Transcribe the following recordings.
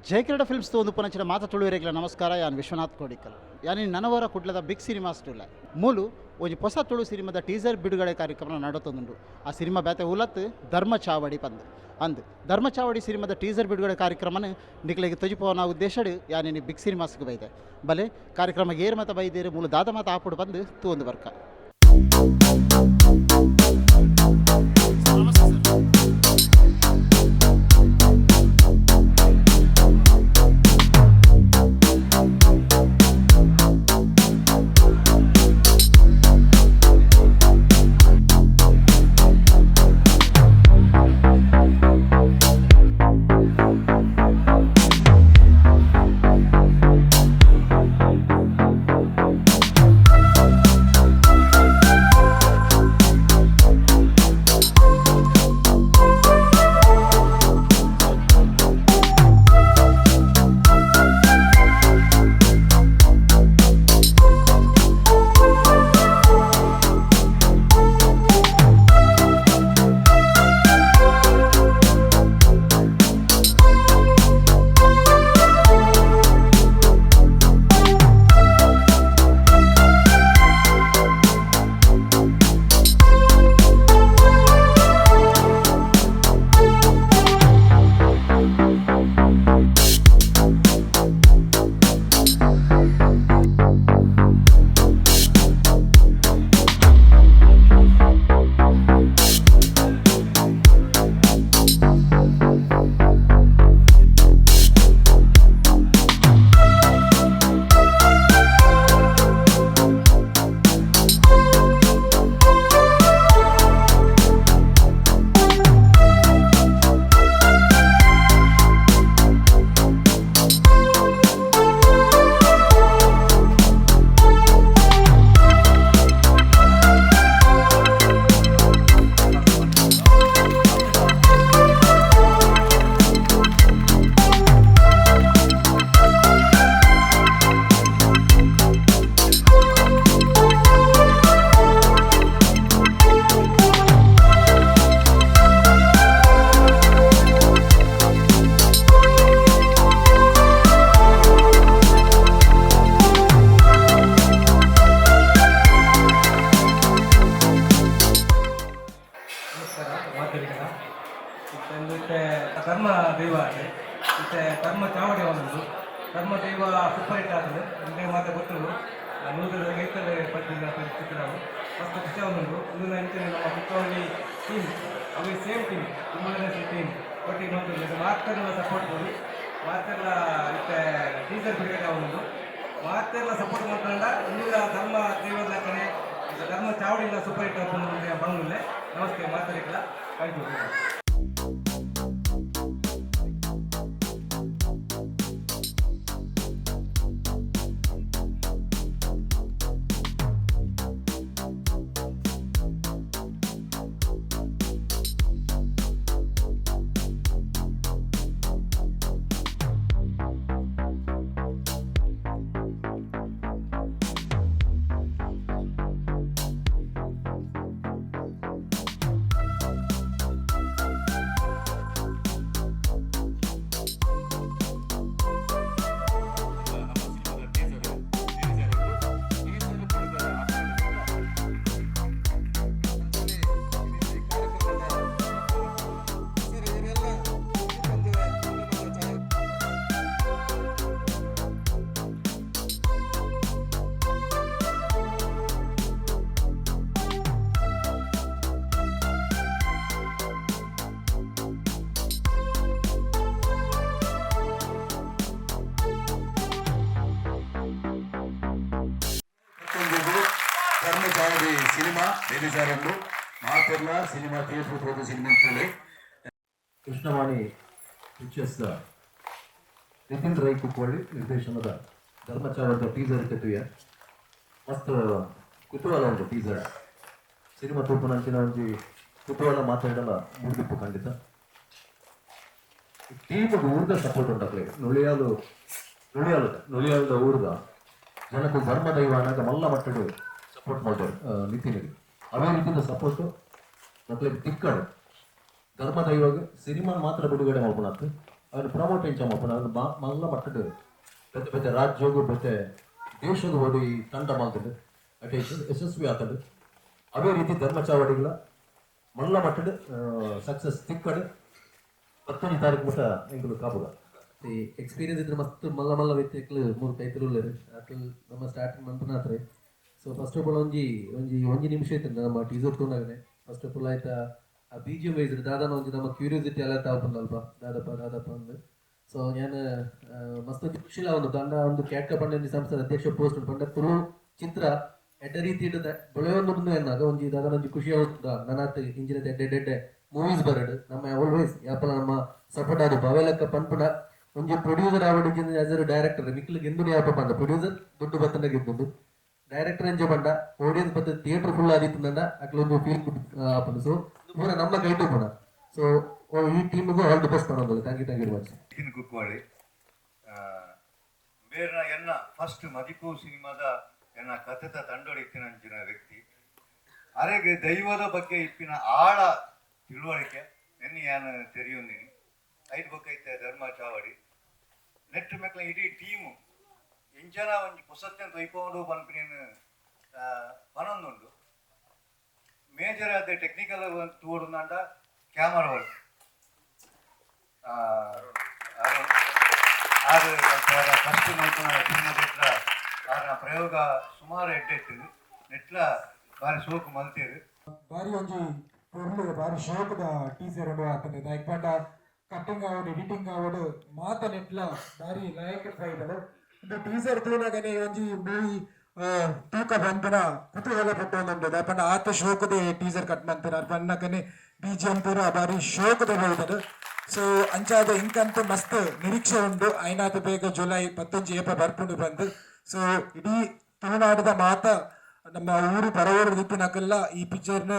ಜಯಕಿರಣ films ಒಂದು ಪುನಂಚಿನ ಮಾತ ತುಳುವರೆಗ್ಲ ನಮಸ್ಕಾರ. ಯಾನ್ ವಿಶ್ವನಾಥ್ ಕೋಡಿಕಲ್. ಯಾನ್ ನನವರ ಕುಡ್ಲದ ಬಿಗ್ ಸಿನಿಮಾಸ್ ಟುಲ್ಲ. ಮೂಲು ಒಂಜಿ ಪೊಸ ತುಳು ಸಿನಿಮಾದ ಟೀಸರ್ ಬಿಡುಗಡೆ ಕಾರ್ಯಕ್ರಮ ನಡತೊಂದುಂಡು. ಆ ಸಿನಿಮಾ ಬೇತೆ ಉಲತ್ ಧರ್ಮ ಚಾವಡಿ ಪಂದ್. ಅಂದ್, ಧರ್ಮ ಚಾವಡಿ ಸಿನಿಮಾದ ಟೀಸರ್ ಬಿಡುಗಡೆ ಕಾರ್ಯಕ್ರಮನ ನಿಕ್ಲೆಗ್ ತೊಜಿಪೋನ ಉದ್ದೇಶಡ್ ಯಾನ್ ಬಿಗ್ ಸಿನಿಮಾಸ್ಗೆ ಬೈದೆ. ಬಲೆ, ಕಾರ್ಯಕ್ರಮ ಏರ್ ಮತ ಬೈದೇರು, ಮೂಲು ದಾದ ಮತ ಆಪುಡು ಬಂದು ತೂವೊಂದು ಬರ್ಕ. ನಮಸ್ತೆ ಸರ್. ನಮಸ್ಕಾರ ಮಾತರಿಗಳ. ಇತ್ತೆ ಧರ್ಮ ದೈವ ಆತೆ. ಇತ್ತೆ ಧರ್ಮ ಚಾವಡಿ ಒಂದು ಧರ್ಮ ದೈವ ಸೂಪರ್ ಹಿಟ್ ಆತದೆ. ನಿಮಗೆ ಮಾತ ಗೊತ್ತುಂಡು. 100 ರೈತರೇ ಪಟ್ಟಿನ ಚಿತ್ರ. ಮಸ್ತ್ ಖುಷಿ ಉಂಟು. ಇಂದು ಇಂಚನೆ ನಮ್ಮ ಕುಕ್ಕವಳ್ಳಿ ಟೀಮ್, ಅವೆ ಸೇಮ್ ಟೀಮ್, ತುಂಬಾ ಟೀಮ್ ಒಟ್ಟಿಗೆ ನೋಡ್తుంది. ಮಾತೆರ್ಲ ಸಪೋರ್ಟ್ ಕೊಡಿ ಮಾತೆರ್ಲ. ಇತ್ತೆ ಟೀಸರ್ ಬಿಡುಗಡೆ ಉಂಟು. ಮಾತೆರ್ಲ ಸಪೋರ್ಟ್ ಮಾಡ್ಕೊಂಡ ಇಂದಿನ ಧರ್ಮ ದೈವದ ಲೆಕ್ಕನೆ ಧರ್ಮ ಚಾವಡಿಲ್ಲ ಸೂಪರ್ ಹಿಟ್ ಆಪುಂಡು ಬಂಗುಲ್ಲೆ. ನಮಸ್ತೆ ಮಾತರಿಗಳ. Thank you. ನಮ್ಮ ಸಿನಿಮಾದ ಟೀಸರ್ ರಿಲೀಸ್ ಆಗಿದೆ. ಟೀಸರ್ ಬಿಡುಗಡೆ ಆಗ್ತಾ. ಅಂಚನೆ ಈ ಕಾರ್ಯಕ್ರಮದ ಸರ್, ಇವರೆಲ್ಲ ಒಂದು ಸಿನಿಮಾದ ಛಾಯಾ ಮತ್ತೊಂದು ಧರ್ಮ ಚಾವಡಿ ಸಿನಿಮಾ ರಿಲೀಸ್ ಆರಂಡು. ಮಾತೆರ್ಲ ಸಿನಿಮಾ ಥಿಯೇಟರ್ ಹೋದ ಸಿನಿಮಾ ಅಂತೇಳಿ. ಕೃಷ್ಣವಾಣಿ ಪಿಕ್ಚರ್ಸ್ ನಿತಿನ್ ರೈ ಕುಕ್ಕೋಳಿ ನಿರ್ದೇಶನದ ಧರ್ಮಚಾವಡಿದ ಟೀಸರ್ ಕತುಯ. ಮಸ್ತ್ ಕುತೂಹಲ ಉಂಟು ಟೀಸರ್. ಸಿನಿಮಾ ತೂಪುನಂಚಿನ ಒಂಜಿ ಕುತೂಹಲ ಮಾತಾಡಲ ಮುಗಿದಿಪ್ಪು ಖಂಡಿತ. ಟೀಮ್ಗೆ ಊರ್ದ ಸಪೋರ್ಟ್ ಉಂಟು. ನುಳಿಯಾಲು ನುಳಿಯಾಲು ನುಳಿಯಾಲದ ಊರ್ದ ಜನಕ್ಕೆ ಧರ್ಮ ದೈವ ಅನ್ನಾಗ ಮಲ್ಲ ಮಟ್ಟಡು ಸಪೋರ್ಟ್ ಮಾಡ್ತಾರೆ ನಿತಿನ್ಗೆ. ಅವೇ ರೀತಿಯ ಸಪೋರ್ಟ್ ಮಕ್ಳಿಗೆ ತಿಕ್ಕಡು. ಧರ್ಮ ದೈವಾಗ ಸಿನಿಮಾ ಮಾತ್ರ ಬಿಡುಗಡೆ ಮಾಡ್ಕೊಳತ್ತು. ಅವನು ಪ್ರಮೋಟ್ ಎಂಚ ಮಲ್ಪುನ ಅವನು ಮಲ್ಲ ಮಟ್ಟಡ್ ಬೇತೆ ಬೇತೆ ರಾಜ್ಯೋಗು ಬೇತೆ ದೇಶದ ಓಡಿ ತಂಡ ಮಲ್ತುಂಡು. ಅಟೆ ಯಶಸ್ವಿ ಆತಂಡು. ಅವೇ ರೀತಿ ಧರ್ಮಚಾವಡಿಗಳ ಮಲ್ಲ ಮಟ್ಟಡ್ ಸಕ್ಸಸ್ ತಿಕ್ಕಡ್. 19 ತಾರೀಕು ಮುಟ್ಟ ಎಂಕುಲು ಕಾಪುಗ. ಈ ಎಕ್ಸ್ಪೀರಿಯನ್ಸ್ ಇದ್ರೆ ಮಸ್ತ್ ಮಲ್ಲ ಮಲ್ಲ ವ್ಯಕ್ತಿಗಳು ಮೂರು ಕೈತುಲ್ಲೆರ್. ಅಕುಲು ನಮ್ಮ starting ಮನ್ಪುನಾತ್ರೆ. So first of all ಒಂಜಿ ಒಂಜಿ ಒಂಜಿ ನಿಮಿಷ ಇತ್ತು ನಮ್ಮ ಟೀಸರ್ ತೂನಗನೆ. First of all ಆಯ್ತಾ, ಆ ಬಿಜಿಎಂ ವೈಸ್ ದಾದನ ಒಂಜಿ ನಮ್ಮ ಕ್ಯೂರಿಯಾಸಿಟಿ ಅಲರ್ಟ್ ಆಪುಂಡು ಅಲ್ಪ, ದಾದಪ್ಪ ದಾದಪ್ಪ ಅಂದ್. ಸೊ ಯಾನ್ ಮಸ್ತ್ ಒಂಜಿ ಖುಷಿಲ ಉಂಡು. ದಂಡ ಒಂದು ಕ್ಯಾಟ್ಕ ಪಂಡ ಒಂಜಿ ಸಂಸ್ಥೆ ಅಧ್ಯಕ್ಷ ಪೋಸ್ಟ್ ಪಂಡ ತುಳು ಚಿತ್ರ ಎಡ್ಡೆ ರೀತಿ ಬೆಳೆಯೊಂದು ಎನ್ನಾಗ ಒಂಜಿ ದಾದನ ಒಂಜಿ ಖುಷಿ ಆವುದ. ನನಾತ್ ಇಂಚಿನ ಎಡ್ಡೆ ಎಡ್ಡೆ ಮೂವೀಸ್ ಬರಡು. ನಮ್ಮ ಆಲ್ವೇಸ್ ಯಾಪಲ ನಮ್ಮ ಸಪೋರ್ಟ್ ಆದು ಅವೆಲಕ್ಕ ಪನ್ಪುನ. ಒಂಜಿ ಪ್ರೊಡ್ಯೂಸರ್ ಆವಡ್, as A director ನಿಕ್ಲು ಗೆಂದು ಯಾಪ ಪಂಡ, ಪ್ರೊಡ್ಯೂಸರ್ ದುಡ್ಡು ಬತ್ತಂಡ ಗೆದ್ದುಂಡು. ಡೈರೆಕ್ಟರ್ ಎಂಚ ಪಂಡ, ಆಡಿಯನ್ಸ್ ಬತ್ತ ಥಿಯೇಟರ್ ಫುಲ್ ಆದಿತ್ತಂಡ ಅಕ್ಲು ಒಂದು ಫೀಲ್ ಗುಡ್ ಆಪುಂಡು. ಸೊ ಪೂರ ನಮ್ಮ ಕೈಟು ಪೂರ. ಸೊ ಈ ಟೀಮ್ಗೂ all the best ಪನೊಂದುಲ್ಲೆ. Thank you, thank you very much. Nitin Kukkuvadi ಬೇರ್ನ ಎನ್ನ ಫಸ್ಟ್ ಮದಿಪು ಸಿನಿಮಾದ ಎನ್ನ ಕಥೆತ ತಂಡೋಡಿ ಇತ್ತಿನಂಚಿನ ವ್ಯಕ್ತಿ. ಅರೆಗೆ ದೈವದ ಬಗ್ಗೆ ಇಪ್ಪಿನ ಆಳ ತಿಳುವಳಿಕೆ ಎನ್ನಿ ಯಾನ್ ತೆರಿಯೊಂದಿನಿ. ಐದು ಬೊಕ್ಕ ಇತ್ತೆ ಧರ್ಮ ಚಾವಡಿ ನೆಟ್ ಮೆಕ್ಲ ಇಡೀ ಟೀಮು ಇಂಚನ ಒಂಜಿ ಪೊಸತ್ತೆನ್ ತೊಯ್ಪೊಂಡು ಪನ್ಪಿನ ಪನೊಂದುಂಡು. ಮೇಜರ್ ಆದ ಟೆಕ್ನಿಕಲ್ ತೂವೊಡುಂದಾಂಡ ಕ್ಯಾಮರಾ ವರ್ಕ್. ಆರು ಫಸ್ಟ್ ಮಲ್ಪುನ ಸಿನಿಮಾ ಆರ್ನ ಪ್ರಯೋಗ ಸುಮಾರು ಎಡ್ಡೆ ಇತ್ತು. ನೆಟ್ಲ ಬಾರಿ ಸೋಕು ಮಲ್ತೇರು. ಬಾರಿ ಒಂಜಿ ಪೊರ್ಲು, ಬಾರಿ ಶೋಕದ ಟೀಸರ್ ಉಂಡು ಆತಂದೆ. ದಾಯೆಗ್ ಪಂಡ ಕಟ್ಟಿಂಗ್ ಆವಡ್, ಎಡಿಟಿಂಗ್ ಆವಡ್, ಮಾತ ನೆಟ್ಲ ಬಾರಿ ಲಾಯಕ್ ಬೈದಳು. ಇಂದು ಟೀಸರ್ ತೂನಗನೆ ಒಂಜಿ ಮೂವಿ ತೂಕ ಪನ್ಪಿನ ಕುತೂಹಲ ಪುಟ್ಟೊಂದುಂಡು. ದಾಯೆ ಪಂಡ ಆತ ಶೋಕದ ಟೀಸರ್ ಕಟ್ ಮಲ್ತಿನ ಪನ್ನಕನೆ ಬಿಜಿಎಂ ಪೂರ ಬಾರಿ ಶೋಕದ ಬೈದಳು. ಸೊ ಅಂಚಾದ ಇಂಕಂತೂ ಮಸ್ತ್ ನಿರೀಕ್ಷೆ ಉಂಡು, ಐನಾತ ಬೇಗ ಜುಲೈ 19 ಏಪ ಬರ್ಪುಂಡು ಬಂದು. ಸೊ ಇಡೀ ತುಳುನಾಡದ ಮಾತ ನಮ್ಮ ಊರು ಪರವೂರು ದಿಪ್ಪಿನಕಲ್ಲ ಈ ಪಿಕ್ಚರ್ನ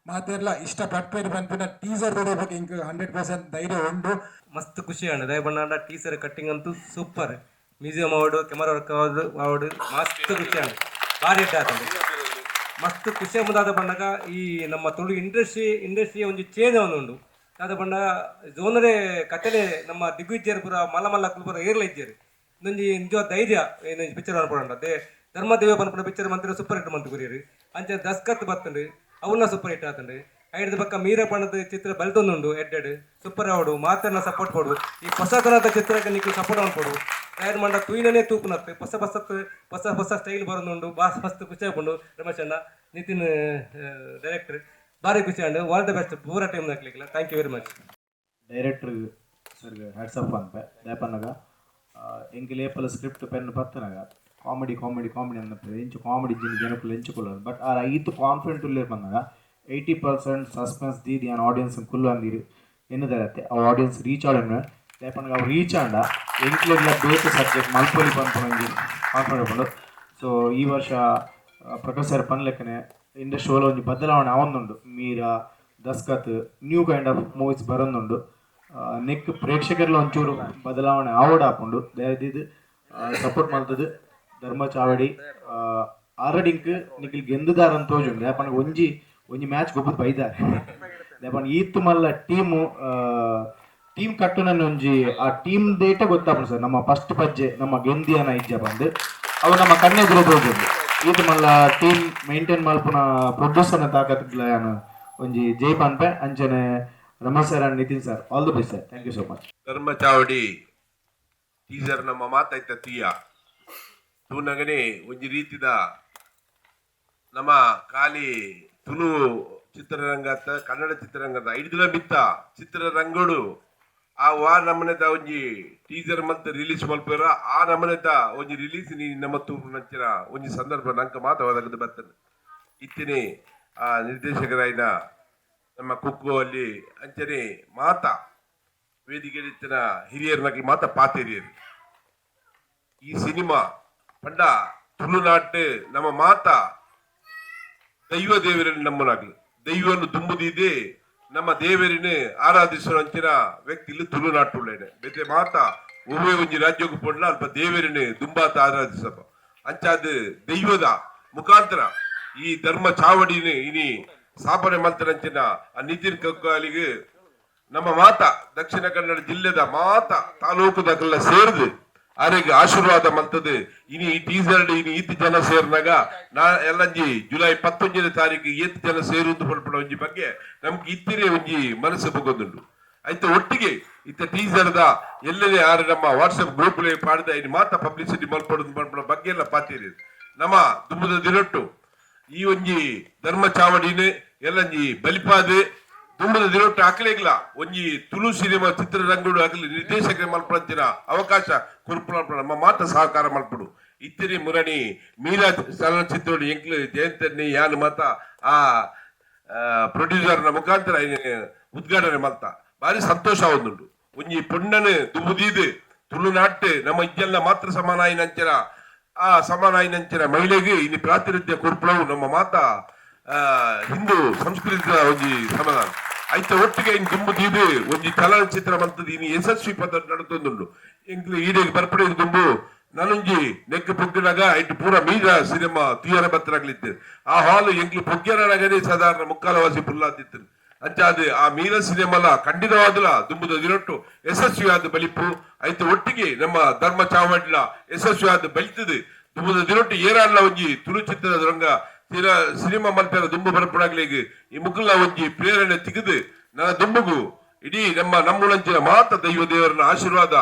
ಮಾತೆರ್ಲ ಇಷ್ಟ ಪಟ್ಪೇರು ಪನ್ಪಿನ ಟೀಸರ್ ಬಗ್ಗೆ ಇಂಕ್ 100% ಧೈರ್ಯ ಉಂಡು. ಮಸ್ತ್ ಖುಷಿ ಆಂಡ್. ದಾಯೆ ಪಂಡ ಟೀಸರ್ ಕಟ್ಟಿಂಗ್ ಅಂತೂ ಸೂಪರ್. ಮ್ಯೂಸಿಯಂ ಆವಡ್, ಕ್ಯಾಮರಾ ವರ್ಕ್ ಆವಡ್ ಆವಡ್, ಮಸ್ತ್ ಖುಷಿ ಆಂಡ್. ಭಾರಿ ಎಡ್ಡೆ ಆತುಂಡು. ಮಸ್ತ್ ಖುಷಿ ಆಪುಂಡು. ಪಂಡಗ ಈ ನಮ್ಮ ತುಳು ಇಂಡಸ್ಟ್ರಿ ಇಂಡಸ್ಟ್ರಿ ಒಂಜಿ ಚೇಂಜ್ ಆವೊಂದುಂಡು. ದಾದ ಪಂಡ ಜೋನರೇ ಕತೆನೆ ನಮ್ಮ ದಿಗ್ವಿಜಯರ್ ಪೂರ ಮಲ್ಲ ಮಲ್ಲ ಅಕುಲು ಪೂರ ಏರ್ಲ ಇಜ್ಜೆರ್. ಇಂದೊಂಜಿ ನಿಜವಾದ ಧೈರ್ಯ ಏನು ಪಿಕ್ಚರ್ ಮನ್ಪೊಡಂಡ. They ಧರ್ಮ ದೈವ ಪನ್ಪುನ ಪಿಕ್ಚರ್ ಮಂತ್ರಿ ಸೂಪರ್ ಹಿಟ್ ಮಂತ್ ಕೊರಿಯೆರ್. ಅಂಚ ದಸ್ಕತ್ ಬತ್ತುಂಡು, ಅವ್ನ ಸೂಪರ್ ಹಿಟ್ ಆತುಂಡು. ಐಡ್ದ್ ಬೊಕ್ಕ ಮೀರಾ ಪಂಡದ ಚಿತ್ರ ಬಲ್ತೊಂದುಂಡು. ಎಡ್ಡೆಡ್ ಸೂಪರ್ ಆವಡು. ಮಾತೆರ್ನ ಸಪೋರ್ಟ್ ಕೊಡು. ಈ ಹೊಸತನದ ಚಿತ್ರಕ್ಕೆ ನಿಕ್ಲು ಸಪೋರ್ಟ್ ಮನ್ಪೊಡು. ದಾಯೆ ಪಂಡ ತೂಯಿನನೇ ತೂಪುನತ್. ಹೊಸ ಹೊಸತ್ ಹೊಸ ಹೊಸ ಸ್ಟೈಲ್ ಬರೊಂದುಂಡು. ಬಾಸ್ ಮಸ್ತ್ ಖುಷಿ ಆಪುಂಡು. ರಮೇಶ್ ಅಣ್ಣ, ನಿತಿನ್ ಡೈರೆಕ್ಟರ್, ಬಾರಿ ಖುಷಿ ಆಂಡ್. All the best ಪೂರ team ದಕ್ಲೆಗ್ಲ. Thank you very much. Director sir hats off ಪನ್ಪೆ. ದಾಯೆ ಪನ್ನಗ ಎಂಕುಲು ಏಪಲ ಸ್ಕ್ರಿಪ್ಟ್ ಪೆನ್ ಪತ್ತನಗ comedy comedy comedy ಅಂದಪ್ಪ ಎಂಚ ಕಾಮಿಡಿ ಜಿನ್ ಜನಕುಲು ಎಂಚ ಕುಲ್ಲರು. But R ಐತು confident ಉಲ್ಲೇರ್ Pannaga 80% suspense ದೀದ್ ಯಾನ್ ಆಡಿಯನ್ಸ್ ಕುಲ್ಲು ಅಂದಿರು ಎನ್ನುದರತ್ತೆ ಅವು ಆಡಿಯನ್ಸ್ ರೀಚ್ ಆವಡ್. ದಾಯೆ ಪನ್ನಗ ಅವು ರೀಚ್ ಆಂಡ ಎಂಕ್ಲೆಗ್ಲ ಬೇತೆ ಸಬ್ಜೆಕ್ಟ್ ಮಲ್ಪೊಲಿ ಪನ್ಪುನ ಒಂಜಿ ಕಾನ್ಫಿಡೆಂಟ್ ಉಂಡು. ಸೊ ಈ ವರ್ಷ ಪ್ರಕಾಶ್ ಸರ್ ಪನ್ಲೆಕ್ಕನೆ ಇಂಡಸ್ಟ್ರಿ ಒಲ ಒಂಜಿ ಬದಲಾವಣೆ ಆವೊಂದುಂಡು. Meera, Daskat, new kind of movies ಬರೊಂದುಂಡು. ನೆಕ್ ಪ್ರೇಕ್ಷಕರ್ಲ ಒಂಚೂರು ಬದಲಾವಣೆ ಆವಡ್ ಆಪುಂಡು. ದಯದೀದ್ ಸಪೋರ್ಟ್ ಮಲ್ತದು ಧರ್ಮ ಚಾವಡಿ ಆಲ್ರೆಡಿ ಇಂಕ್ ನಿಕ್ಲ್ ಗೆಂದುದಾರ ಅಂತ ತೋಜುಂಡು. ದಾಯೆ ಪಂಡ ಒಂಜಿ ಒಂಜಿ ಮ್ಯಾಚ್ ಗೊಬ್ಬುದು ಬೈದಾರೆ. ದಾಯೆ ಪಂಡ ಈತ್ ಮಲ್ಲ ಟೀಮು ಟೀಮ್ ಕಟ್ಟುನ ಒಂಜಿ ಆ ಟೀಮ್ ಡೇಟ ಗೊತ್ತಾಪುಂಡು ಸರ್. ನಮ್ಮ ಫಸ್ಟ್ ಪಜ್ಜೆ ನಮ್ಮ ಗೆಂದಿಯನ ಇಜ್ಜ ಬಂದು ಅವು ನಮ್ಮ ಕಣ್ಣೆದುರು ತೋಜುಂಡು. ಈತ್ ಮಲ್ಲ ಟೀಮ್ ಮೇಂಟೈನ್ ಮಲ್ಪುನ ಪ್ರೊಡ್ಯೂಸರ್ನ ತಾಕತ್ಗ್ಲ ಯಾನ್ ಒಂಜಿ ಜೈ ಪನ್ಪೆ. ಅಂಚನೆ Ramesh sir and Nitin sir, all the best sir. Thank you so much. ಧರ್ಮ ಚಾವಡಿ ಟೀಸರ್ ನಮ್ಮ ಮಾತಾಯ್ತ ತೀಯ ತೂನಗನೆ ಒಂಜಿ ರೀತಿದ ನಮ್ಮ ಖಾಲಿ ತುಳು ಚಿತ್ರರಂಗ, ಕನ್ನಡ ಚಿತ್ರರಂಗದ ಐಡ್ದಿನ ಬಿತ್ತ ಚಿತ್ರರಂಗಡು ಆ ವಾ ನಮನೆದ ಒಂಜಿ ಟೀಸರ್ ಮಂತ್ ರಿಲೀಸ್ ಮಲ್ಪೆರ. ಆ ನಮನೆದ ಒಂಜಿ ರಿಲೀಸ್ ನೀ ನಮ್ಮ ತೂಪುನಂಚಿನ ಒಂಜಿ ಸಂದರ್ಭ ನಂಕ ಮಾತ ಒದಗದು ಬರ್ತದೆ. ಇತ್ತಿನಿ ಆ ನಿರ್ದೇಶಕರಾಯಿನ ನಮ್ಮ ಕುಕ್ಕು ಅಲ್ಲಿ ಅಂಚನೆ ಮಾತ ವೇದಿಕೆ ಇತ್ತಿನ ಹಿರಿಯರ್ನಕ್ಲು ಮಾತ ಪಾತೆರಿಯರು. ಈ ಸಿನಿಮಾ ಪಂಡ ತುಳುನಾಟ್ ನಮ್ಮ ಮಾತ ದೈವ ದೇವರನ್ನು ನಮ್ಮನಾಗ್ಲು ದೈವವನ್ನು ದುಂಬುದಿದೆ. ನಮ್ಮ ದೇವರಿನ ಆರಾಧಿಸುವ ಅಂಚಿನ ವ್ಯಕ್ತಿ ಇಲ್ಲಿ ತುಳುನಾಟುಳ್ಳೇನೆ. ಬೇತೆ ಮಾತ ಒವ್ವೇ ಒಂಜಿ ರಾಜ್ಯಕ್ಕೆ ಪೊಡ್ಲ ಅಲ್ಪ ದೇವರಿನ ದುಂಬಾತ ಆರಾಧಿಸಪ್ಪ. ಅಂಚಾದ ದೈವದ ಮುಖಾಂತರ ಈ ಧರ್ಮ ಚಾವಡಿನ ಇನಿ ಸ್ಥಾಪನೆ ಮಲ್ತನಂಚಿನ ಆ ನಿತಿನ್ ಕಕ್ಕಾಲಿಗೆ ನಮ್ಮ ಮಾತ ದಕ್ಷಿಣ ಕನ್ನಡ ಜಿಲ್ಲೆದ ಮಾತ ತಾಲೂಕುದಕ್ಕೆಲ್ಲ ಸೇರ್ದು ಆರೆಗ್ ಆಶೀರ್ವಾದ ಮಂತದು. ಇನಿ ಈ ಟೀಸರ್ ಇನಿ ಈತ್ ಜನ ಸೇರ್ನಾಗ ನಾ ಎಲ್ಲಂಜಿ ಜುಲೈ 19ನೇ ತಾರೀಕು ಏತ್ ಜನ ಸೇರುವುದು ಪನ್ಪುನ ಒಂಜಿ ಬಗ್ಗೆ ನಮ್ಗೆ ಇತ್ತಿರೇ ಒಂಜಿ ಮನಸ್ಸು ಬೊಗೊಂದುಂಡು. ಐತ ಒಟ್ಟಿಗೆ ಇತ್ತ ಟೀಸರ್ದ ಎಲ್ಲೆಲೆ ಆರು ನಮ್ಮ ವಾಟ್ಸ್ಆಪ್ ಗ್ರೂಪ್ ಪಾಡ್ದ ಇನಿ ಮಾತ ಪಬ್ಲಿಸಿಟಿ ಮಲ್ಪೊಡು ಪನ್ಪುನ ಬಗ್ಗೆ ಎಲ್ಲ ಪಾತಿರಿ. ನಮ್ಮ ದುಂಬುದ ದಿನೊಟ್ಟು ಈ ಒಂಜಿ ಧರ್ಮ ಚಾವಡಿನ ಎಲ್ಲಂಜಿ ಬಲಿಪಾದು ದುಂಬುದ ದಿನೊಟ್ಟು ಅಕ್ಲೆಗ್ಲ ಒಂಜಿ ತುಳು ಸಿನಿಮಾ ಚಿತ್ರರಂಗಡು ಅಗಲಿ ನಿರ್ದೇಶಕ ಮಲ್ಪಂತಿನ ಅವಕಾಶ ಕೊರ್ಪುನ ನಮ್ಮ ಮಾತ ಸಹಕಾರ ಮಲ್ಪಡು. ಇತ್ತಿರಿ ಮುರಣಿ ಮೀರಾ ಚಲನಚಿತ್ರೋಡು ಎಂಕ್ಲು ಜಯಂತನ್ನಿ ಯಾನ್ ಮಾತ ಆ ಪ್ರೊಡ್ಯೂಸರ್ನ ಮುಖಾಂತರ ಉದ್ಘಾಟನೆ ಮಲ್ತ ಭಾರಿ ಸಂತೋಷ ಒಂದುಂಡು. ಒಂಜಿ ಪೊಣ್ಣನು ದುಂಬುದೀದು ತುಳುನಾಟ್ ನಮ್ಮ ಇಜ್ಜಲ್ನ ಮಾತ್ರ ಸಮಾನ ಆಯಿನಂಚಿನ ಆ ಸಮಾನ ಆಯಿನಂಚಿನ ಮಹಿಳೆಗೆ ಇನಿ ಪ್ರಾತಿನಿಧ್ಯ ಕೊರ್ಪುನವು ನಮ್ಮ ಮಾತ ಹಿಂದೂ ಸಂಸ್ಕೃತಿಯ ಒಂಜಿ ಸಮಾಧಾನ. ಐತ ಒಟ್ಟಿಗೆ ಇನ್ ದುಂಬು ದೀದು ಒಂಜಿ ಚಲನಚಿತ್ರ ಮಂತದ್ದು ಇನಿ ಯಶಸ್ವಿ ಪದ ನಡತೊಂದುಂಡು. ಎಂಕ್ಲು ಈಡೆಗ್ ಬರ್ಪಡೆ ದುಂಬು ನನೊಂಜಿ ನೆಕ್ ಪೊಗ್ಗಿನಾಗ ಐಟ್ ಪೂರ ಮೀರ ಸಿನಿಮಾ ತುಯರ ಬತ್ತರಾಗ್ಲಿತ್ತು. ಆ ಹಾಲ್ ಎಂಕ್ಲು ಪೊಗ್ಗಿಯರನಾಗನೇ ಸಾಧಾರಣ ಮುಕ್ಕಾಲವಾಸಿ ಪುಲ್ಲಾತಿತ್ತು. ಅಂಚಾದ್ ಆ ಮೀರ ಸಿನಿಮಾಲ ಖಂಡಿತವಾದಲ ದುಂಬುದ ದಿನೊಟ್ಟು ಯಶಸ್ವಿಯಾದ ಬಲಿಪು. ಐತ ಒಟ್ಟಿಗೆ ನಮ್ಮ ಧರ್ಮ ಚಾವಡ್ಲ ಯಶಸ್ವಿಯಾದ ಬಲಿತದು ದುಂಬುದ ದಿನೊಟ್ಟು ಏರಾಡ್ಲ ಒಂಜಿ ತುಳು ಚಿತ್ರದ ರಂಗ ತೀರಾ ಸಿನಿಮಾ ಮಲ್ಪೆರ ದುಂಬು ಬರಪುಡಾಗ್ಲಿಗ್ ಈ ಮುಕುಲ ಒಂಜಿ ಪ್ರೇರಣೆ ತಿಗದು ನನ್ನ ದುಂಬುಗು ಇಡೀ ನಮ್ಮ ನಮ್ಮುಳಂಚಿನ ಮಾತ ದೈವ ದೇವರನ ಆಶೀರ್ವಾದ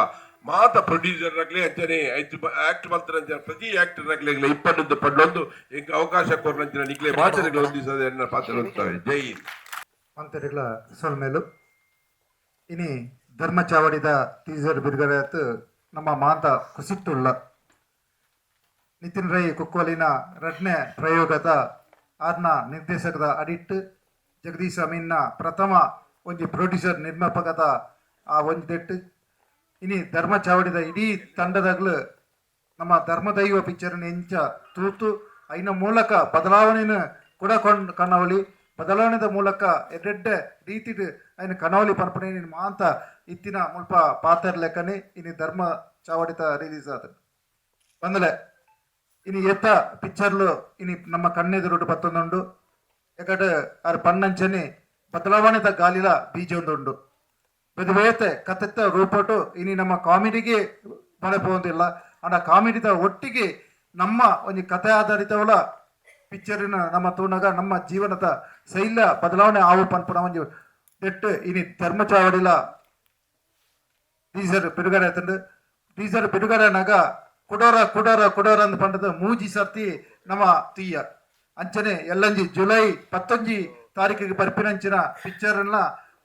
ಮಾತ ಪ್ರೊಡ್ಯೂಸರ್ ಆಗ್ಲಿ ಅಂಚನೆ ಆಕ್ಟ್ ಮಲ್ತರಂಚಿನ ಪ್ರತಿ ಆಕ್ಟರ್ ಆಗ್ಲಿ ಇಪ್ಪತ್ತೊಂದು ಪಡ್ಲೊಂದು ಎಂಕ್ ಅವಕಾಶ ಕೊರ್ನಂಚಿನ ನಿಕ್ಲೆ ಮಾತರೆಗಳ ಒಂದು ದಿವಸದ ಎನ್ನ ಪಾತ್ರ. ಜೈ ಹಿಂದ್. ಮಂತ್ರಿಗಳ ಸೊಲ್ಮೆಲು. ಇನಿ ಧರ್ಮ ಚಾವಡಿದ ಟೀಸರ್ ಬಿಡುಗಡೆ ಆತು. ನಮ್ಮ ಮಾಂತ ಕುಸಿಟ್ಟುಳ್ಳ ನಿತಿನ್ ರೈ ಕುಕ್ಕೋಲಿನ ರಡ್ನೆ ಪ್ರಯೋಗದ ಆರ್ನ ನಿರ್ದೇಶಕದ ಅಡಿಟ್ ಜಗದೀಶ್ ಅಮೀನ್ನ ಪ್ರಥಮ ಒಂಜಿ ಪ್ರೊಡ್ಯೂಸರ್ ನಿರ್ಮಾಪಕದ ಆ ಒಂಜಿ ದೆಟ್ಟು ಇನಿ ಧರ್ಮ ಚಾವಡಿದ ಇಡೀ ತಂಡದಾಗ್ಲು ನಮ್ಮ ಧರ್ಮದೈವ ಪಿಕ್ಚರ್ನ ಎಂಚ ತೂತು ಐನ ಮೂಲಕ ಬದಲಾವಣೆನ ಕೂಡ ಕೊಂಡ್ ಕಣ್ಣವಳಿ ಬದಲಾವಣೆದ ಮೂಲಕ ಎಡ್ಡೆಡ್ಡೆ ರೀತಿಡ್ ಐನ ಕಣವಲಿ ಪನ್ಪುನೆ ಮಾಂತ ಇತ್ತಿನ ಮುಲ್ಪ ಪಾತೆರ್ ಲೆಕ್ಕನೆ ಇನಿ ಧರ್ಮ ಚಾವಡಿತ ರಿಲೀಸ್ ಆದ ಬಂದಲೆ. ಇನಿ ಎತ್ತ ಪಿಕ್ಚರ್ಲು ಇನಿ ನಮ್ಮ ಕಣ್ಣೆದುರುಡು ಬತ್ತೊಂದುಂಡು. ಎಕಡೆ ಆರ್ ಪಣ್ಣಂಚನೆ ಬದಲಾವಣೆದ ಗಾಲಿಲ ಬೀಜ ಉಂಡು. ಬೇತೆ ಬೇತೆ ಕತೆತ್ತ ರೂಪಟು ಇನಿ ನಮ್ಮ ಕಾಮಿಡಿಗೆ ಮಳೆ ಪೋಂದಿಲ್ಲ. ಅಂಡ ಕಾಮಿಡಿದ ಒಟ್ಟಿಗೆ ನಮ್ಮ ಒಂಜಿ ಕಥೆ ಆಧಾರಿತವಳ ಪಿಕ್ಚರಿನ ನಮ್ಮ ತೂನಗ ನಮ್ಮ ಜೀವನದ ಶೈಲ ಬದಲಾವಣೆ ಆವು ಪನ್ಪುನ ಒಂಜಿ ದೆಟ್ಟು ಇನಿ ಧರ್ಮಚಾವಡಿಲ ಟೀಸರ್ ಬಿಡುಗಡೆ ಆತಂಡು. ಟೀಸರ್ ಬಿಡುಗಡೆ ನಾಗ ಕುಡೋರ ಕುಡೋರ ಕುಡೋರ ಅಂದ್ ಪಂಡದ ಮೂಜಿ ಸರ್ತಿ ನಮ್ಮ ತೀಯ. ಅಂಚನೆ ಎಲ್ಲಂಜಿ ಜುಲೈ 19 ತಾರೀಕಿಗೆ ಬರ್ಪಿನಂಚಿನ ಪಿಕ್ಚರ್ನ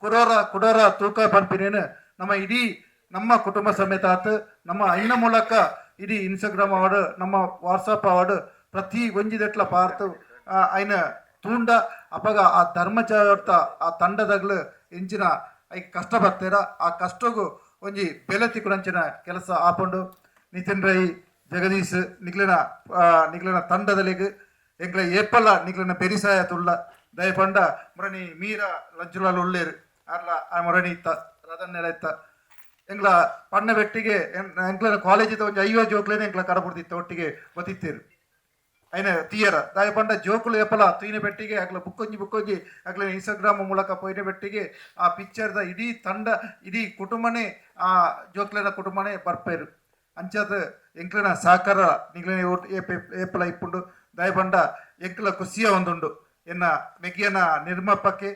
ಕುಡೋರ ಕುಡೋರ ತೂಕ ಪನ್ಪಿನೇನು ನಮ್ಮ ಇಡೀ ನಮ್ಮ ಕುಟುಂಬ ಸಮೇತ ಆತು. ನಮ್ಮ ಐನ ಮೂಲಕ ಇಡೀ ಇನ್ಸ್ಟಾಗ್ರಾಮ್ ಅವಾರ್ಡ್, ನಮ್ಮ ವಾಟ್ಸಪ್ ಅವಾರ್ಡ್, ಪ್ರತಿ ಒಂಜಿ ದೆಟ್ಲ ಪಾರ್ತು ಐನ ತೂಂಡ ಅಪಗ ಆ ಧರ್ಮಚಾರ್ತ ಆ ತಂಡದಾಗ್ಲು ಎಂಚಿನ I ಕಷ್ಟ ಬರ್ತೀರ, ಆ ಕಷ್ಟಗೂ ಒಂಜಿ ಬೆಲೆ ತಿಕ್ಕುನಂಚಿನ ಕೆಲಸ ಆಪುಂಡು. ನಿತಿನ್ ರೈ, ಜಗದೀಶ್, ನಿಕ್ಲೆನ ನಿಕ್ಲೆನ ತಂಡದಲ್ಲಿಗೆ ಎಂಕ್ಲ ಏಪಲ್ಲ ನಿಕ್ಲೆನ ಬೆರಿಸಾಯ ತುಳ್ಳ. ದಯಪಂಡ ಮುರಣಿ ಮೀರಾ ಲಂಚುಲಾಲ್ ಉಳ್ಳೇರು ಅರ್ಲ ಆ ಮುರಣಿ ಇತ್ತ ರದನ್ನೆಲ ಇತ್ತ ಎಂಗ್ಲ ಪಣ್ಣ ಬೆಟ್ಟಿಗೆ ಎಂಕ್ಲೆನ ಕಾಲೇಜಿದ ಒಂಜಿ 50 ಜೋಕ್ಲೇನೆ ಎಂಕ್ಲ ಕಡಬುಡ್ದಿತ್ತ ಒಟ್ಟಿಗೆ ಬತ್ತಿತ್ತೇರು ಐನ ತೀಯರ. ದಾಯ ಪಂಡ ಜೋಕುಲು ಏಪಲ ತೂಯಿನ ಬೆಟ್ಟಿಗೆ ಅಕ್ಲ ಬುಕ್ಕೊಂಜಿ ಬುಕ್ಕೊಂಜಿ ಅಕ್ಲ ಇನ್ಸ್ಟಾಗ್ರಾಮ್ ಮೂಲಕ ಪೋಯಿನ ಬೆಟ್ಟಿಗೆ ಆ ಪಿಕ್ಚರ್ದ ಇಡೀ ತಂಡ, ಇಡೀ ಕುಟುಂಬನೇ, ಆ ಜೋಕ್ಲೆನ ಕುಟುಂಬನೇ ಬರ್ಪೇರು. ಅಂಚಾದ ಎಂಕ್ಲೆನ ಸಹಕಾರ ನಿಕ್ಲೆನ ಏಪಲ ಇಪ್ಪುಂಡು. ದಯಪಂಡ ಎಂಕ್ಲ ಖುಷಿಯ ಒಂದುಂಡು. ಎನ್ನ ಮೆಗ್ಗಿಯನ ನಿರ್ಮಾಪಕ್ಕೆ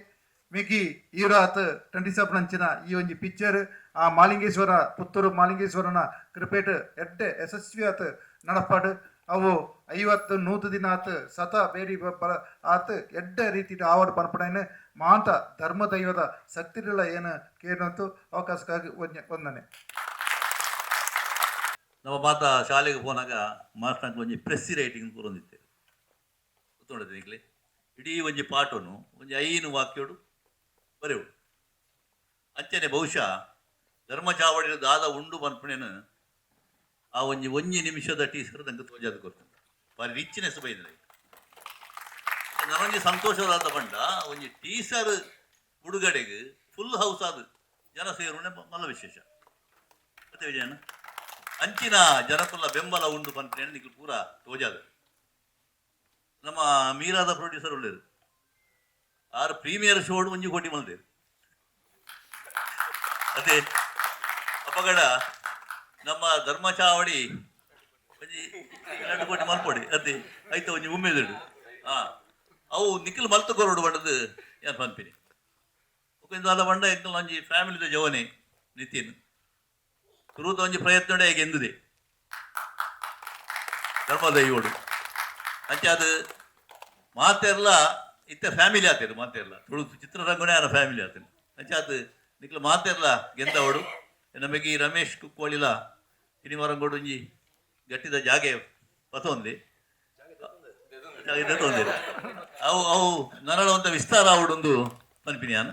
ಮಿಗಿ ಈರಾತ್ 27 ಅಂಚಿನ ಈ ಒಂಜಿ ಪಿಕ್ಚರ್ ಆ ಮಾಲಿಂಗೇಶ್ವರ, ಪುತ್ತೂರು ಮಾಲಿಂಗೇಶ್ವರನ ಕೃಪೇಟ್ ಎಡ್ಡೆ ಯಶಸ್ವಿ ಆತ್ ನಡಪಾಡು. ಅವು 50 100 ದಿನ ಆತ್ ಸತ ಬೇಡಿ ಆತ್ ಎಡ್ಡೆ ರೀತಿ ಆವಡ್ ಪನ್ಪುನೈನ್ ಮಾಂತ ಧರ್ಮ ದೈವದ ಶಕ್ತಿಗಳ ಏನು ಕೇನಂತು ಅವಕಾಶಕ್ಕಾಗಿ ವಂದನೆ. ನಮ್ಮ ಮಾತ ಶಾಲೆಗೆ ಪೋನಾಗ ಮಾಸ್ಟರ್ ಒಂಜಿ ಪ್ರೆಸ್ಸಿ ರೈಟಿಂಗ್ ಕೊರೊಂದಿತ್ತೆ, ಗೊತ್ತುಂಡತೆ ನಿಕ್ಲೆ? ಇಡೀ ಒಂಜಿ ಪಾಠನು ಒಂಜಿ ಐನು ವಾಕ್ಯೋಡು ಬರೆವು. ಅಂಚನೆ ಬಹುಶಃ ಧರ್ಮಚಾವಡಿನ ದಾದ ಉಂಡು ಪನ್ಪುನೇನು ಆ ಒಂಜಿ ಒಂಜಿ ನಿಮಿಷದ ಟೀಸರ್ ನಂಗೆ ತೋಜಾದ ಗೊತ್ತುಂಟು. ಬಾರಿ ರಿಚ್ನೆಸ್ ಬೈದ್ರೆ ನನೊಂಜಿ ಸಂತೋಷವಾದ ಪಂಡ ಒಂಜಿ ಟೀಸರ್ ಬಿಡುಗಡೆಗೆ ಫುಲ್ ಹೌಸ್ ಆದ ಜನ ಸೇರುನೆ ಮಲ್ಲ ವಿಶೇಷ. ಮತ್ತೆ ವಿಜಯಣ್ಣ, ಅಂಚಿನ ಜನಕುಲ ಬೆಂಬಲ ಉಂಡು ಪನ್ಪುನೇನು ನಿಕ್ಲು ಪೂರ ತೋಜಾದ. ನಮ್ಮ ಮೀರಾದ ಪ್ರೊಡ್ಯೂಸರ್ ಉಳ್ಳೇರು, ಆರು ಪ್ರೀಮಿಯರ್ ಶೋಡ್ ಒಂಜಿ ಕೋಟಿ ಮಲ್ದೇರು. ಅದೇ ಅಪಗಡ ನಮ್ಮ ಧರ್ಮಚಾವಡಿ ಒಂಜಿ 2 ಕೋಟಿ ಮಲ್ಪೊಡಿ ಅದೇ ಐತ ಒಂಜಿ ಉಮ್ಮೆದುಡು. ಅವು ನಿಖಿಲ್ ಮಲ್ತು ಕೊರಡು ಪಂಡದು ಯಾನ್ ಪನ್ಪಿನಿ. ಬೊಕ ದಾದ ಪಂಡ, ಎಂಕಲ್ನ ಒಂಜಿ ಫ್ಯಾಮಿಲಿದ ಜವನೆ ನಿತಿನ್. ಸುರೂತ ಒಂಜಿ ಪ್ರಯತ್ನಡೆ ಗೆಂದುದೆ ಧರ್ಮದೈವೋಡು. ಅಂಚಾದ್ ಮಾತೆರ್ಲ ಇತ್ತೆ ಫ್ಯಾಮಿಲಿ ಆತೇರು. ಮಾತೆರ್ಲ ತುಳು ಚಿತ್ರರಂಗನೇ ಆನ ಫ್ಯಾಮಿಲಿ ಆತೇನೆ. ಅಂಚಾದ್ ನಿಕ್ಲ ಮಾತೆರ್ಲ ಗೆಂದವಡು. ನಮಗೆ ಈ ರಮೇಶ್ ಕುಕ್ಕೋಳಿಲ ಸಿನಿಮಾ ರಂಗೋಡು ಒಂಜಿ ಗಟ್ಟಿದ ಜಾಗೆ ಪತೊಂದೆ, ಜಾಗೆ ದೆತೊಂದೆ. ಅವು ಅವು ನನಲ ವಿಸ್ತಾರ ಆವಡೊಂದು ಪನ್ಪಿನಿ ಯಾನ್.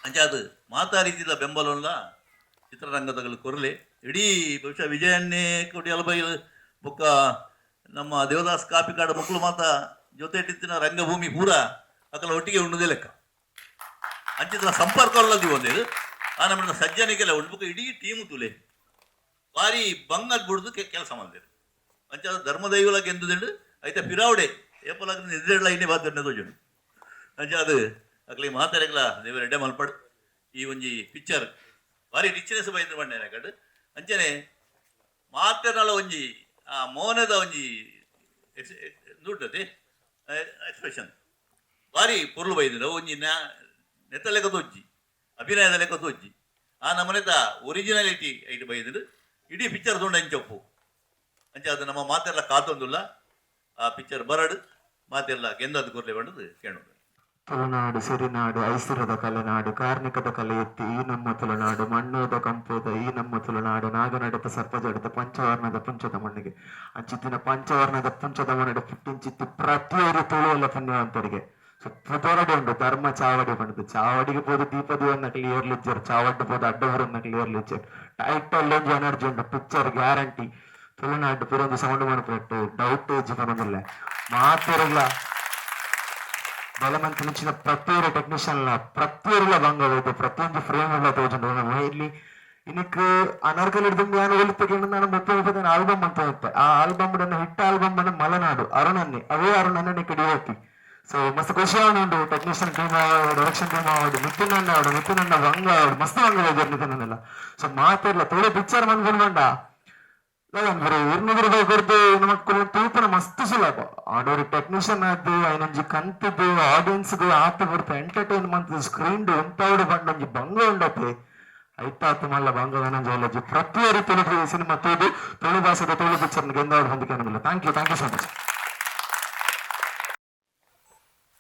ಅಂಚಾದ್ ಮಾತಾ ರೀತಿದ ಬೆಂಬಲನ್ಲ ಚಿತ್ರರಂಗದಗಳು ಕೊರಲೆ. ಇಡೀ ಬಹುಶಃ ವಿಜಯನ್ನೇ ಕೊಡಿಯಲ್ಬೈಲ್ ಬೊಕ್ಕ ನಮ್ಮ ದೇವದಾಸ್ ಕಾಪಿಕಾಡ ಮಕ್ಕಳು ಮಾತ ಜೊತೆ ರಂಗಭೂಮಿ ಪೂರ ಅಕಲ ಒಟ್ಟಿಗೆ ಉಂಡುದೇ ಲೆಕ್ಕ. ಅಂಚಿನ ಸಂಪರ್ಕ ಒಂದೇದು ಆ ನಮ್ಮ ಸಜ್ಜನಿಕೆಲ್ಲ ಉಂಡು. ಬೊಕ್ಕ ಇಡೀ ಟೀಮ್ ತುಲೆ, ಭಾರಿ ಬಂಗದ್ ಬುಡ್ದು ಕೆಲಸ ಮಲ್ದೇರು. ಅಂಚ ಧರ್ಮದೈವಲ ಗೆಂದುದಿಂಡು. ಐತ ಪಿರಾವಡೆ ಏಪಲಾಗ ನಿದ್ರೆಡ್ಲ ಇನ್ನೇ ಬಾದ್ಯನೆ ತೋಜುಂಡು. ಅಂಚ ಅದು ಅಕ್ಲಿ ಮಾತೆರೆಗ್ಲ ದೇವರ ಎಡ್ಡೆ ಮಲ್ಪಡ್. ಈ ಒಂಜಿ ಪಿಕ್ಚರ್ ಭಾರಿ ರಿಚ್ನೆಸ್ ಬೈದು ಬಂಡೆ ಕಡ್. ಅಂಚನೆ ಮಾತೆರ್ನಲ ಒಂಜಿ ಆ ಮೌನದ ಒಂಜಿ ದುಡ್ಡತೆ ಎಕ್ಸ್ಪ್ರೆಷನ್ ಭಾರಿ ಪೊರ್ಲು ಬೈದಿನ. ಒಂಜಿ ನೆತ್ತ ಲೆಕ್ಕ ತೋಜ್ಜಿ, ಅಭಿನಯದ ಲೆಕ್ಕ ತೋಜ್ಜಿ. ಆ ನಮನೆತ ಒರಿಜಿನಾಲಿಟಿ ಐಟ್ ಬೈದಿನ. ಇಡೀ ಪಿಕ್ಚರ್ ತೂಂಡ ಇಂಚೊಪ್ಪು. ಅಂಚ ಅದು ನಮ್ಮ ಮಾತೆಲ್ಲ ಕಾತೊಂದುಲ್ಲ. ಆ ಪಿಕ್ಚರ್ ಬರಡು, ಮಾತೆಲ್ಲ ಗೆಂದಾದ ಕೊರ್ಲೆ ಪಂಡದು ಕೇಳೋದು. ತುಳುನಾಡು ಸಿರಿನಾಡು, ಐಸಿರದ ಕಲೆನಾಡು, ಕಾರ್ಣಿಕದ ಕಲೆ ಎತ್ತಿ ಈ ನಮ್ಮ ತುಳುನಾಡು, ಮಣ್ಣೋದ ಕಂಪೋದ ಈ ನಮ್ಮ ತುಳುನಾಡು, ನಾಗನಡತ ಸರ್ಪಜಡತ ಪಂಚವರ್ಣದ ಪುಂಚದ ಮಣ್ಣಿಗೆ. ಅಂಚಿತ್ತಿನ ಪಂಚವರ್ಣದ ಪುಂಚದ ಮಣ್ಣಿಗೆ ಪುಟ್ಟಿಂಚಿತ್ತಿ ಪ್ರತಿಯೊರು ತುಳುವಲ್ಲ ಪುಣ್ಯವಂತರಿಗೆ. ಸೊ ಪುದರಡೆ ಉಂಡು ಧರ್ಮ ಚಾವಡಿ ಪಂಡದು. ಚಾವಡಿಗೆ ಪೋದು ದೀಪ ದೀವನ್ನ ಕ್ಲಿಯರ್ಲಿ ಇಜ್ಜರ್, ಚಾವಡ್ಡು ಪೋದು ಅಡ್ಡವರನ್ನ ಕ್ಲಿಯರ್ಲಿ ಇಜ್ಜರ್. ಟೈಟಲ್ ಒಂಜಿ ಎನರ್ಜಿ ಉಂಡು. ಪಿಕ್ಚರ್ ಗ್ಯಾರಂಟಿ ತುಳುನಾಡು ಪೂರೊಂದು ಸೌಂಡ್ ಮನ್ಪುನೆಟ್ ಡೌಟ್ ಇಜ್ಜಿ ಪನೊಂದುಲ್ಲೆ. ಮಾತೆರ್ಗ್ಲ ಬಲಮಂತ್ ಮುಂಚಿನ ಪ್ರತಿಯೊರು ಟೆಕ್ನಿಷಿಯನ್ ಲ ಪ್ರತಿಯೊರುಲ ಬಂಗ ಹೋಯ್ತು. ಪ್ರತಿಯೊಂದು ಫ್ರೇಮ್ ಎಲ್ಲ ತೋಜುಂಡು. ಇಲ್ಲಿ ಇನಿಕ್ ಅನಾರ್ಕಲಿ ಹಿಡ್ದು ಯಾನ್ ಒಲಿಪೆಗೆ ನಾನು 30 30 ಆಲ್ಬಮ್ ಅಂತ ಇತ್ತೆ. ಆ ಆಲ್ಬಮ್ ಹಿಟ್ ಆಲ್ಬಮ್ ಬಂದು ಮಲನಾಡು ಅರುಣನ್ನಿ, ಅವೇ ಅರುಣನ್ನೇ ನಿಕ್ ಡಿಒಪಿ. ಸೊ ಮಸ್ತ್ ಖುಷಿ ಉಂಡು. ಟೆಕ್ನಿಷಿಯನ್ ಟೀಮ್ ಆವಡ್, ಡೈರೆಕ್ಷನ್ ಟೀಮ್ ಆವಡ್, ಮಿಥುನ್ ಅಣ್ಣ ಆವಡ್, ಮಿಥುನ್ ಅಣ್ಣ ಬಂಗ ಆವಡ್, ಮಸ್ತ್ ಬಂಗ ಹೋಗ್ಯಾರ ಮಿಥುನ್ ಅನ್ನೆಲ್ಲ. ಸೊ ಮಾತೆರ್ಲ ತುಳು ಪಿಕ್ಚರ್ ಮನ್ಪುನು ಪಂಡ 200 ರೂಪಾಯಿ ಕೊಡ್ದು ನಮಕ್ ತೂಪನ ಮಸ್ತ್ ಸುಲಭ. ಆಡೋರು ಟೆಕ್ನಿಷಿಯನ್ ಆದ್ ಐನೊಂಜಿ ಕಂತದ್ದು ಆಡಿಯನ್ಸ್ ಆತ ಬರ್ತ ಎಂಟರ್ಟೈನ್ ಮಂತ್ ಸ್ಕ್ರೀನ್ ಉಂತಾವಡು ಪಂಡ ಒಂಜಿ ಬಂಗ ಉಂಡತೆ. ಐತಾತ್ ಮಲ್ಲ ಬಂಗ ಜೋಲಜಿ. ಪ್ರತಿಯೊರು ತುಳು ಸಿನಿಮಾ ತೂದು ತುಳು ಭಾಷೆದ ತುಳು ಪಿಕ್ಚರ್ ಗೆಂದಾವಡು ಹೊಂದಿಕೆ. Thank you, thank you so much.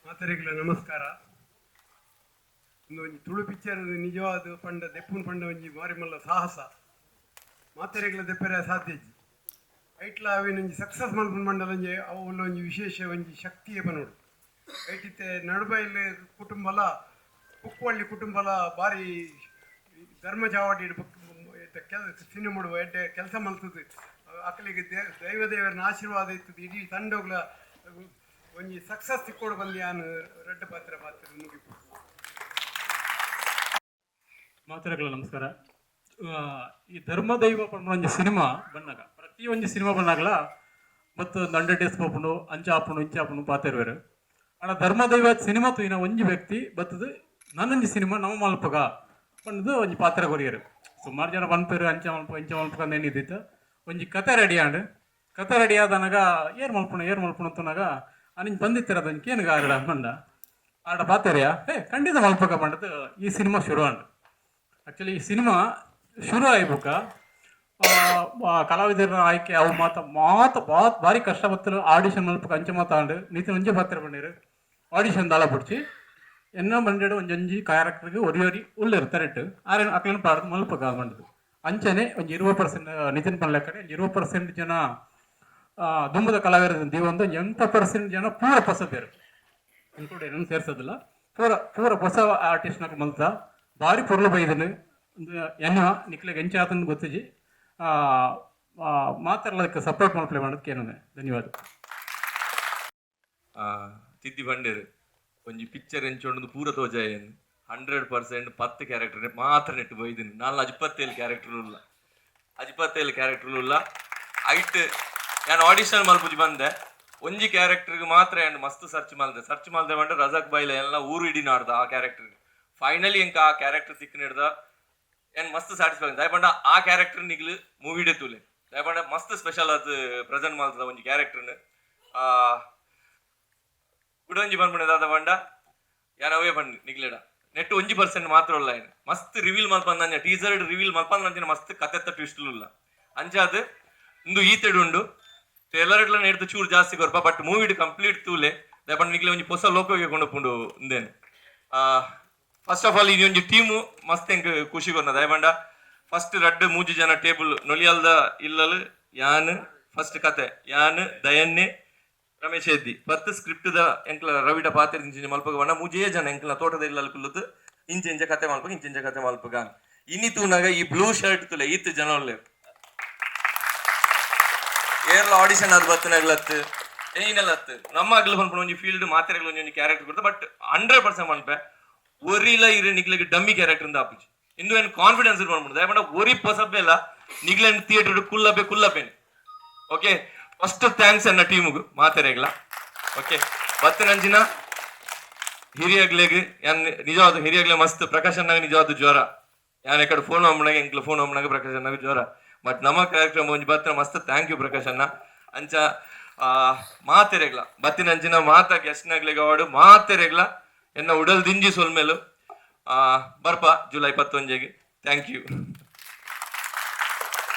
ಮಾತರಿಗಳ ನಮಸ್ಕಾರ. ಒಂದು ಒಂಜಿ ತುಳು ಪಿಕ್ಚರ್ ನಿಜವಾದ ಪಂಡ ದೆಪ್ಪುನ್ ಪಂಡ ಒಂಜಿ ಬಾರಿ ಮಲ್ಲ ಸಾಹಸ. ಮಾತೆರೆಗ್ಲ ದೆಪ್ಪರೆ ಸಾಧ್ಯ ಇಜ್ಜಿ. ಐಟ್ಲ ಅವೇನೊಂಜಿ ಸಕ್ಸಸ್ ಮಲ್ಪುನ ಮಂಡಲಂಜಿ ಅವು ಒಂಜಿ ವಿಶೇಷ ಒಂಜಿ ಶಕ್ತಿಯೇ ಪನೋಡು. ಐಟಿತ್ತೆ ನಡುಬೈಲ್ ಕುಟುಂಬಲ, ಕುಕ್ಕುವಳ್ಳಿ ಕುಟುಂಬಲ ಬಾರಿ ಧರ್ಮ ಚಾವಡಿ ಕೆಲ ಸಿನಿಮಾ ಎಡ್ಡೆ ಕೆಲಸ ಮಲ್ತದೆ. ಅಕಲಿಗೆ ದೈವ ದೇವರನ ಆಶೀರ್ವಾದ ಇತ್ತದ. ಇಡೀ ತಂಡೋಗ್ಲ ಒಂಜಿ ಸಕ್ಸಸ್ ತಿಕ್ಕೋಡು ಬಂದು ಯಾನು ರಡ್ಡ ಪಾತ್ರ ಪಾತ್ರ ಮುಗಿಪು. ಮಾತೆರೆಗ್ಲ ನಮಸ್ಕಾರ. ಈ ಧರ್ಮದೈವ ಪನ್ಪುನ ಒಂಜಿ ಸಿನಿಮಾ ಬನ್ನಗ, ಪ್ರತಿ ಒಂಜಿ ಸಿನಿಮಾ ಬನ್ನಾಗಲ ಮತ್ತು 100 ಡೇಸ್ ಪೋಪುಂಡು, ಅಂಚ ಆಪುಂಡು, ಇಂಚ ಆಪುಂಡು ಪಾತೆರುವೆರ್. ಆಂಡ ಧರ್ಮದೈವ ಸಿನಿಮಾ ತೂಯಿನ ಒಂಜಿ ವ್ಯಕ್ತಿ ಬತ್ತದು ನನೊಂಜಿ ಸಿನಿಮಾ ನಮ ಮಲ್ಪಗ ಪಂಡ್ದು ಒಂಜಿ ಪಾತ್ರ ಕೊರಿಯೆರ್. ಸುಮಾರು ಜನ ಪನ್ಪೆರ್, ಅಂಚ ಮಲ್ಪ, ಇಂಚ ಮಲ್ಪಗ ಅಂದ್. ಒಂಜಿ ಕತೆ ರೆಡಿ ಆಂಡ್. ಕತೆ ರೆಡಿ ಆದನಗ ಏರ್ ಮಲ್ಪುಣ, ಏರ್ ಮಲ್ಪುಣ ಅಂತನಾಗ ಅನಿಂಜ್ ಬಂದಿತ್ತರ ಅದೊಂಜಿ ಕೇನುಗ ಆರಡ ಪಂಡ. ಆಡ ಪಾತೆರಿಯ, ಏ ಖಂಡಿತ ಮಲ್ಪಗ ಪಂಡದು ಈ ಸಿನಿಮಾ ಶುರು ಆಂಡ್. ಆಕ್ಚುಲಿ ಈ ಸಿನಿಮಾ ಶುರು ಆಯಿ ಬೊಕ್ಕ ಕಲಾವಿದರ ಆಯ್ಕೆ ಅವು ಮಾತ ಮಾತ ಬಾರಿ ಕಷ್ಟ ಬತ್ತಲು. ಆಡಿಷನ್ ಮಲ್ಪ ಅಂಚ ಮಾತ ಆಂಡ್. ನಿತಿನ್ ಒಂಜಿ ಪಾತ್ರ ಪಂಡೇರು. ಆಡಿಷನ್ ದಾಲ ಬುಡ್ಚಿ, ಎನ್ನ ಬಂಡೆಡ್ ಒಂಜೊಂಜಿ ಕ್ಯಾರೆಕ್ಟರ್ಗೆ ಒರಿ ಒರಿ ಉಲ್ಲೆರ್ ತರೆಟ್ ಆರೆನ್ ಅಕ್ಲೆನ್ ಪಾಡ್ದು ಮಲ್ಪಗ ಪಂಡದು. ಅಂಚನೆ ಒಂಜಿ 20% ನಿತಿನ್ ಪನ್ಲೆಕ್ಕನೆ ಒಂಜಿ 20% ಜನ ದುಂಬುದ ಕಲಾವಿದರ ದೀವೊಂದು, 80% ಜನ ಪೂರ ಪೊಸಬೆರ್, ಇನ್ಕ್ಲೂಡ್ ಏನನ್ನು ಸೇರ್ಸೋದಿಲ್ಲ. ಪೂರ ಪೂರ ಹೊಸ ಆರ್ಟಿಸ್ಟ್ನಾಗ ಮಲ್ತ ಬಾರಿ ಪೊರ್ಲು ಬೈದನು. ಎನ್ನ ನಿಕ್ಲೆಗ್ ಎಂಚ ಆತಂದ್ ಗೊತ್ತಿಜಿ. ಮಾತೆರ್ಲ ಅದಕ್ಕೆ ಸಪೋರ್ಟ್ ಮಲ್ಪಲೆ ಮಾಡೋದಕ್ಕೆ ಏನಂದ್ರೆ ಧನ್ಯವಾದ. ತಿದ್ದಿ ಬಂಡೇರು ಒಂಜಿ ಪಿಕ್ಚರ್ ಎಂಚೊಂಡು ಪೂರ ತೋಜಾಯನ್. 100% 10 ಕ್ಯಾರೆಕ್ಟರ್ ಮಾತ್ರ ನೆಟ್ಟು ಬೈದಿನಿ. ನಾಲ್ 27 ಕ್ಯಾರೆಕ್ಟರ್ ಉಲ್ಲ, 27 ಕ್ಯಾರೆಕ್ಟರ್ ಉಲ್ಲ. ಐಟ್ ಯಾನ್ ಆಡಿಷನ್ ಮಲ್ಪುಜಿ ಬಂದೆ. ಒಂಜಿ ಕ್ಯಾರೆಕ್ಟರ್ಗೆ ಮಾತ್ರ ಯಾನ್ ಮಸ್ತ್ ಸರ್ಚ್ ಮಲ್ದೆ. ಸರ್ಚ್ ಮಲ್ದೆ ಬಂಡೆ ರಜಾಕ್ ಬಾಯ್ಲ ಎಲ್ಲ ಊರು ಇಡೀ ನಾಡ್ದ ಆ ಕ್ಯಾರೆಕ್ಟರ್. ಫೈನಲಿ ಎಂಕ ಆ ಕ್ಯಾರೆಕ್ಟರ್ ತಿಕ್ಕ ಹಿಡ್ದ. ಏನ್ ಮಸ್ತ್ ಸ್ಯಾಟಿಸ್ಫೈ. ದಾಯೆ ಆ ಕ್ಯಾರೆಕ್ಟರ್ ನಿಗ್ಲು ಮೂವಿಡೇ ತೂಲೆ. ದಾಯೆ ಮಸ್ತ್ ಸ್ಪೆಷಲ್ ಆದ್ ಪ್ರೆಸೆಂಟ್ ಮಲ್ತದ ಒಂಜಿ ಕ್ಯಾರೆಕ್ಟರ್ನ್. ಕುಡೊಂಜಿ ಪನ್ಪುಂಡ ದಾದ ಪಂಡ, ಯಾನ್ ಅವೇ ಪಂಡ್ ನಿಗ್ಲೆಡ, ನೆಟ್ 1% ಮಾತ್ರ ಉಲ್ಲ. ಏನ್ ಮಸ್ತ್ ರಿವೀಲ್ ಮಲ್ಪಂದ, ಟೀಸರ್ ರಿವೀಲ್ ಮಲ್ಪಂದ ಮಸ್ತ್ ಕತೆತ್ತ ಟ್ವಿಸ್ಟ್ ಉಲ್ಲ. ಅಂಚಾದ್ ಇಂದು ಈತೆಡ್ ಉಂಡು. ಟ್ರೇಲರ್ ನೆಡ್ದು ಚೂರು ಜಾಸ್ತಿ ಕೊರ್ಪ, ಬಟ್ ಮೂವಿಡ್ ಕಂಪ್ಲೀಟ್ ತೂಲೆ. ದಾಯೆ ನಿಗ್ಲೆ ಒಂಜಿ ಪೊಸ ಲೋಕಗೆ ಕೊಂಡೊಪುಂಡು ಇಂದೇನು. ಫಸ್ಟ್ ಆಫ್ ಆಲ್ ಈ ಒಂಜಿ ಟೀಮು ಮಸ್ತ್ ಎಂಕ್ ಖುಷಿ ಕೊರ್ನ. ದಾಯೆ ಪಂಡ ಫಸ್ಟ್ ರಡ್ಡ್ ಮೂಜಿ ಜನ ಟೇಬಲ್ ನೊಲಿಯಲ್ದ ಇಲ್ಲಲ್ ಯಾನ್ ಫಸ್ಟ್ ಕತೆ, ಯಾನ್, ದಯನ್ನೆ, ರಮೇಶ್ ಎದ್ದಿ ಪತ್ತು ಸ್ಕ್ರಿಪ್ಟ್ ದ ಎಂಕ್ಲ ರವಿಡ ಪಾತ್ರ ಇಂಚ ಮಲ್ಪಗ ಪಂಡ, ಮೂಜೇ ಜನ ಎಂಕ್ಲ ತೋಟದ ಇಲ್ಲಲ್ ಕುಲ್ಲುದು ಇಂಚ ಇಂಚ ಕತೆ ಮಲ್ಪಗ, ಇಂಚ ಇಂಚ ಕತೆ ಮಲ್ಪಗ. ಇನಿ ತೂನಾಗ ಈ ಬ್ಲೂ ಶರ್ಟ್ ತುಲೆ, ಈತ್ ಜನ ಉಲ್ಲೆರ್. ಏರ್ಲ ಆಡಿಷನ್ ಅದು ಬತ್ತನಾಗ್ಲತ್ತು ಏನೆಲ್ಲ ನಮ್ಮ ಅಗ್ಲ ಪನ್ಪುನ ಒಂಜಿ ಫೀಲ್ಡ್ ಮಾತೆರೆಗ್ಲ ಒಂಜಿ ಒಂಜಿ ಕ್ಯಾರೆಕ್ಟರ್ ಕೊಡ್ತು. ಬಟ್ 100% ಪನ್ಪೆ, ಒರಿಲ ಇರು ನಿಗ್ಲೆಗ್ ಡಮ್ಮಿ ಕ್ಯಾರೆಕ್ಟರ್ ಇಂದ ಆಪುಜಿ. ಇಂದು ಏನು ಕಾನ್ಫಿಡೆನ್ಸ್ ಪನ್ಪುಂಡು. ದಾಯೆ ಪಂಡ ಒರಿ ಪೊಸಬ್ಬೆಲ್ಲ ನಿಗ್ಲೆನ್ ಥಿಯೇಟರ್ ಕುಲ್ಲಬೆ ಕುಲ್ಲಬೇನೆ. ಓಕೆ, ಫಸ್ಟ್ thanks ಎನ್ನ ಟೀಮುಗು ಮಾತೆರೆಗ್ಲ. ಓಕೆ, ಬತ್ತಿನಂಚಿನ ಹಿರಿಯಗ್ಲೆಗ್ ಯಾನ್ ನಿಜವಾದ ಹಿರಿಯಗ್ಲೆ ಮಸ್ತ್. ಪ್ರಕಾಶ್ ಅಣ್ಣಗ್ ನಿಜವಾದ ಜ್ವರ. ಯಾನ್ ಎಕಡೆ ಫೋನ್ ಅಮ್ಮನಾಗ, ಎಂಕ್ಲ ಫೋನ್ ಅಮ್ಮನಾಗ ಪ್ರಕಾಶ್ ಅಣ್ಣಗ್ ಜ್ವರ. ಬಟ್ ನಮ್ಮ ಕಾರ್ಯಕ್ರಮ ಒಂಜಿ ಬತ್ತಿನ ಮಸ್ತ್ thank you Prakash ಅಣ್ಣ. ಅಂಚ ಮಾತೆರೆಗ್ಲ, ಬತ್ತಿನಂಚಿನ ಮಾತ ಗೆಸ್ಟ್ನಗ್ಲೆಗ್ ಅವಾಡು ಮಾತೆರೆಗ್ಲ ಎನ್ನ ಉಡಲ್ ದಿಂಜಿ ಸೊಲ್ಮೆಲು. ಬರ್ಪ ಜುಲೈ 21ಗೆ. Thank you.